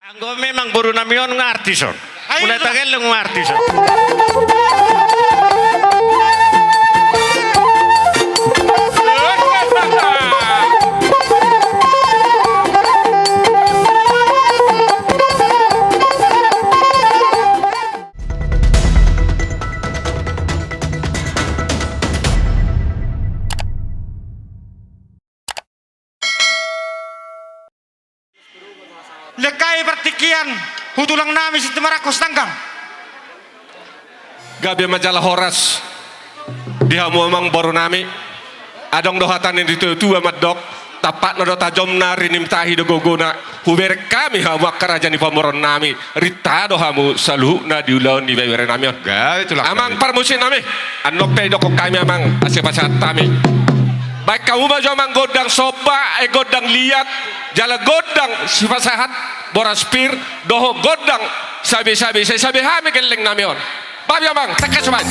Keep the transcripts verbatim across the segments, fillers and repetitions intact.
Anggo memang boru nami on nga artis on. Ai, mulai tanggal nga artis on. Lengkai partingkian, hutulang nami sinti marangkos tanggang. Gabe ma jala horas di hamu amang boru nami. Adong do hata ni natuatua mandok, tampakna do tajomna, rinim tahi do gogona, hubereng hami hamu angka raja ni pamoruon nami, rinta do hamu saluhutna di ulaon ni ibebere nami on. Gabe tulang. Amang parmusik nami, annon pe didokkon hami amang, asa pasahat hami. Baen hamu ma jo amang gondang somba, eh, gondang liat, jala gondang sipasahat boras pir, dohot gondang sabesabe, sai sabe hami gelleng nami on. Babi amang, tangkas baen.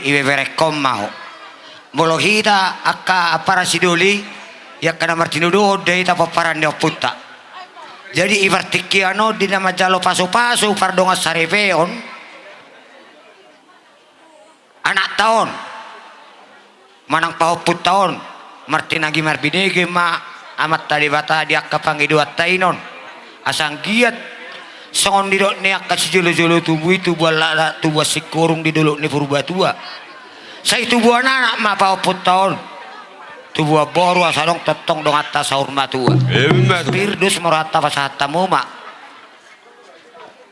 Ibeberengkon ma ho. Molo hita angka ampara sidoli, i angka na martinodohon do hita pomparan ni ompunta. Jadi i partingkian on di na manjalo pasupasu pardongan saripeon, anakta on manang pahompunta on martinangi marbinege ma Amanta Debata di angka pangidoanta i non. Asa anggiat songon nidok ni angka sijolojolo tubu i, tubuan laklak tubuan singkoru di dolok ni Purbatua. Sai tubuan anak ma pahompunta on, tubuan boru asa adong tongtong donganta saur matua. Emma tutu. Pir, dos ma rohanta pasahat hamu ma.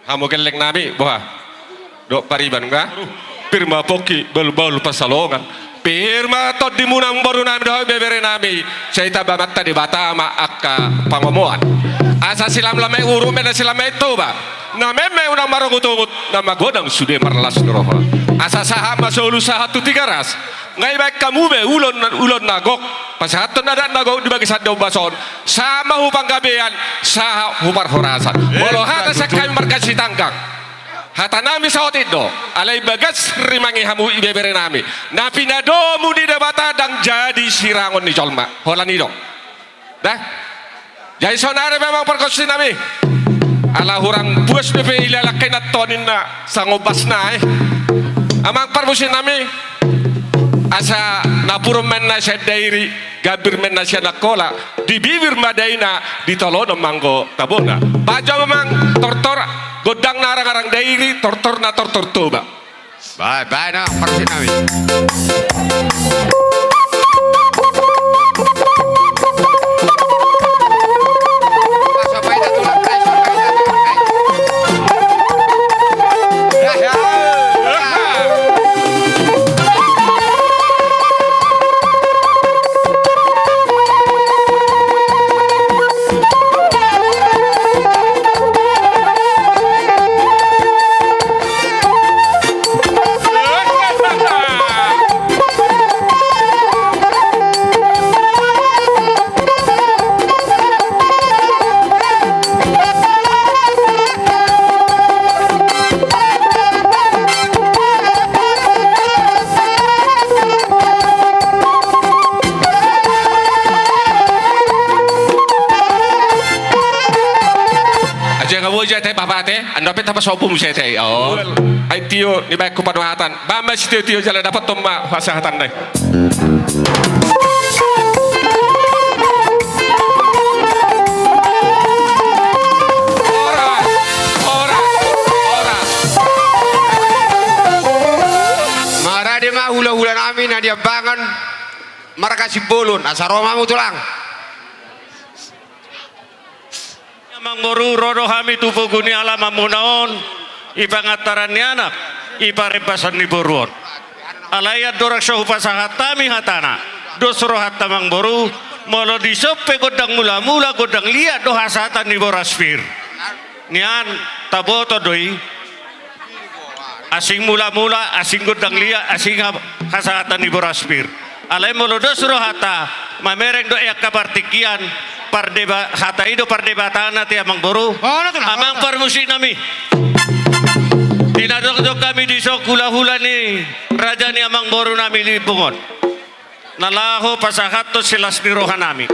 Hamu gelleng nami, boha? Dohot pariban, nga? Pir ma pongki bahulbahul pansalongan. Pir ma tondimuna amang boru nami dohot ibebere nami. Sai tamba Amanta Debata ma angka pangomoan. Asa silamlama i uruk ma na silamlama i Toba. Na memeng unang marongutungut, na magodang sude marlas ni roha. Asa sahat ma solu sahat tu Tigaras. Nga dibaen hamu be ulaon, ulaon na gok, pasahathon adat na gok di bagasan di ombas on, sahat ma hu panggabean, sahat hu parhorasan. Molo hata sian hami marga Sitanggang, hata nami saotik do, alai bagas rimangi hamu ibebere nami. Na pinadomu ni Debata ndang jadi sirangon ni jolma. Holan i do. Da. Jadi sonari ma amang pargonsi nami. Ala hurang puas dope ilala kenaton inna sangombasna i. Amang pargonsi nami. Asa napuran ma inna sian Dairi, gambir ma inna sian Angkola, di bibir ma daina, di tolonan ma anggo tabona. Pajo ma amang tortor gondang na arang-arang Dairi, tortor na tortor Toba. Bae, bae na, pargonsi nami. Aja nga boi jatei bapate, ando pe tapa sobu mu jatei. Oh. Ai tio ni baik ku panuhatan. Bamba si tio tio jala dapat tomma pasahatanna i. Horas, horas, horas. Marade ma hulahula nami na di Ambangan marga Simbolon, asa ro ma hamu tulang. Amang boru, ro do hami tu pogu ni alamanmuna on, i pangantaran ni anak, i parembasan ni boru on. Alai andorang so hupasahat hami hatana, dos rohanta amang boru, molo dison pe gondang mulamula, gondang liat do hasahatan ni boras pir. Nian taboto do i. Asing mulamula, asing gondang liat, asing ha-, hasahatan ni boras pir. Alai molo dos rohanta mamereng dohot angka partingkian, pardeba-, hata i do pardebatana te amang boru. Oh, na tulang. Amang parmusik nami. Di na jongjong hami dison hulahula ni raja ni amang boru nami Limbong on. Na laho pasahathon silas ni roha nami.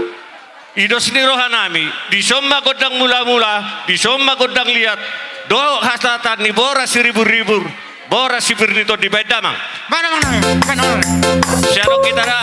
I dos ni roha nami, dison ma gondang mulamula, dison ma gondang liat, dohot hasahatan ni boras siriburribur, boras sipir ni tondi, baen damang. Mana, mana, mana, mana? Siadong hita da.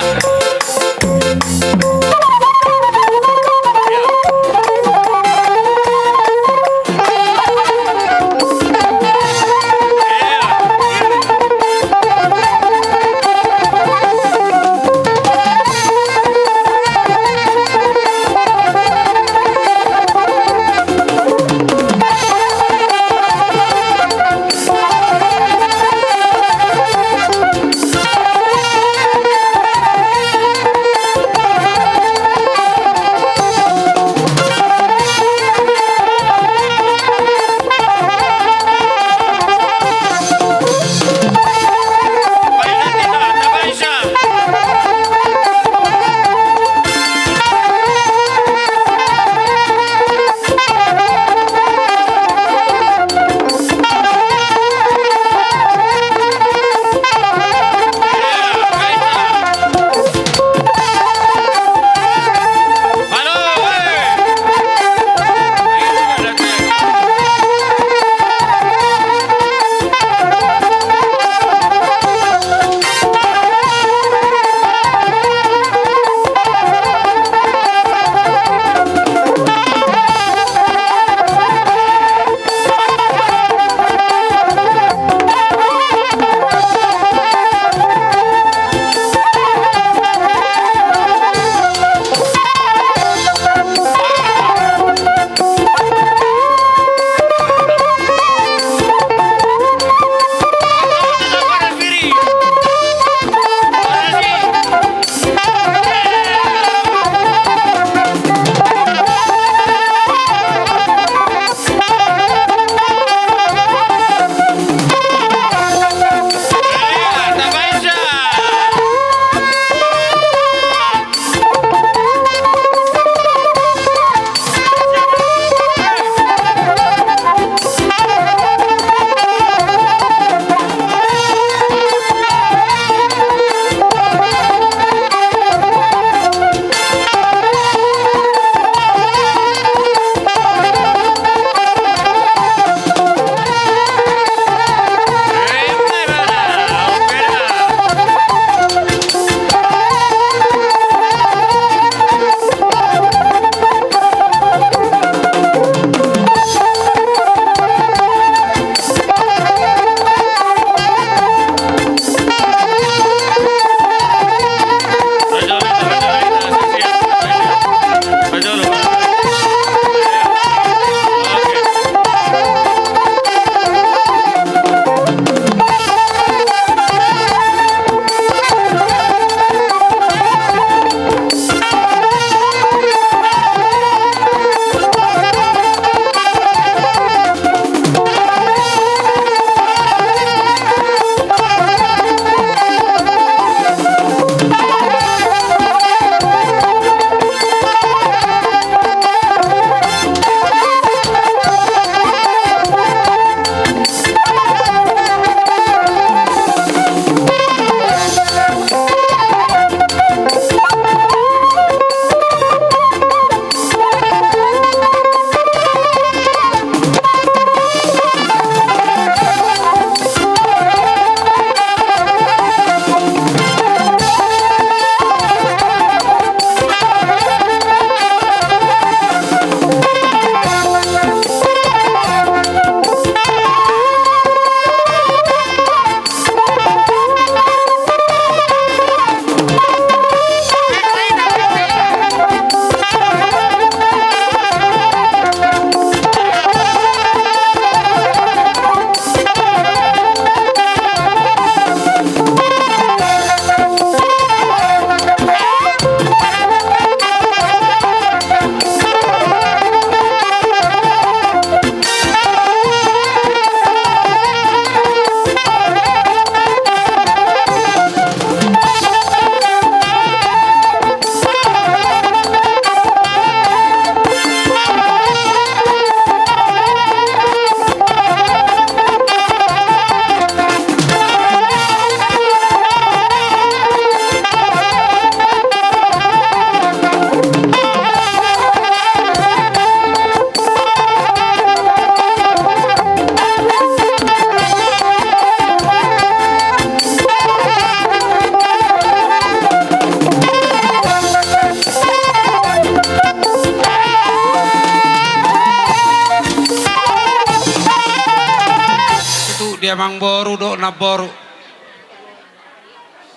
Amangboru dohot namboru,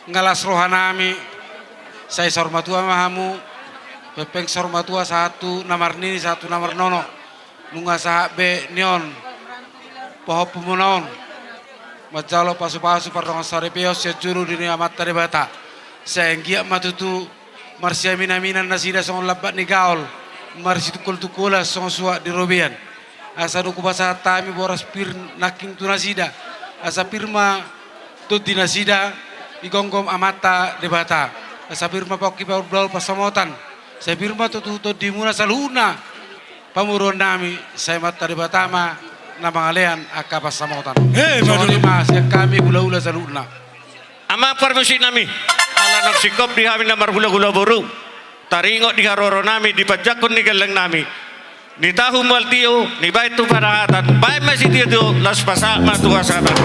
nunga las rohanami, sai saur matua ma hamu, pengpeng saur matua sahat tu na marnini sahat tu na marnono. Nunga sahat be nion pahompu muna on manjalo pasupasu pardongan saripeon sian jolo ni Amanta Debata. Sai anggiat ma tutu marsiaminaminan nasida songon lambat ni gaol, marsitungkoltungkolan songon suhat di robean. Asa dung hupasahat hami boras pir nangkin tu nasida, asa pir ma tondi nasida digomgom Amanta Debata. Asa pir ma pongki paul-paul pansamotan, sai pir ma tutu tondimuna saluhutna pamoruonnami, sai Amanta Debata ma na mangalean angka pansamotan. Songon i ma sian hami hulahula saluhutna. Amang parmusiknami, ala naung singkop di hami na marhulahula boru, taringot di haroronami di panjangkon ni gellengnami, nitahu mual tio, nibaen tu panahatan, baen ma sitiotio, laos pasahat ma tu hasahatan.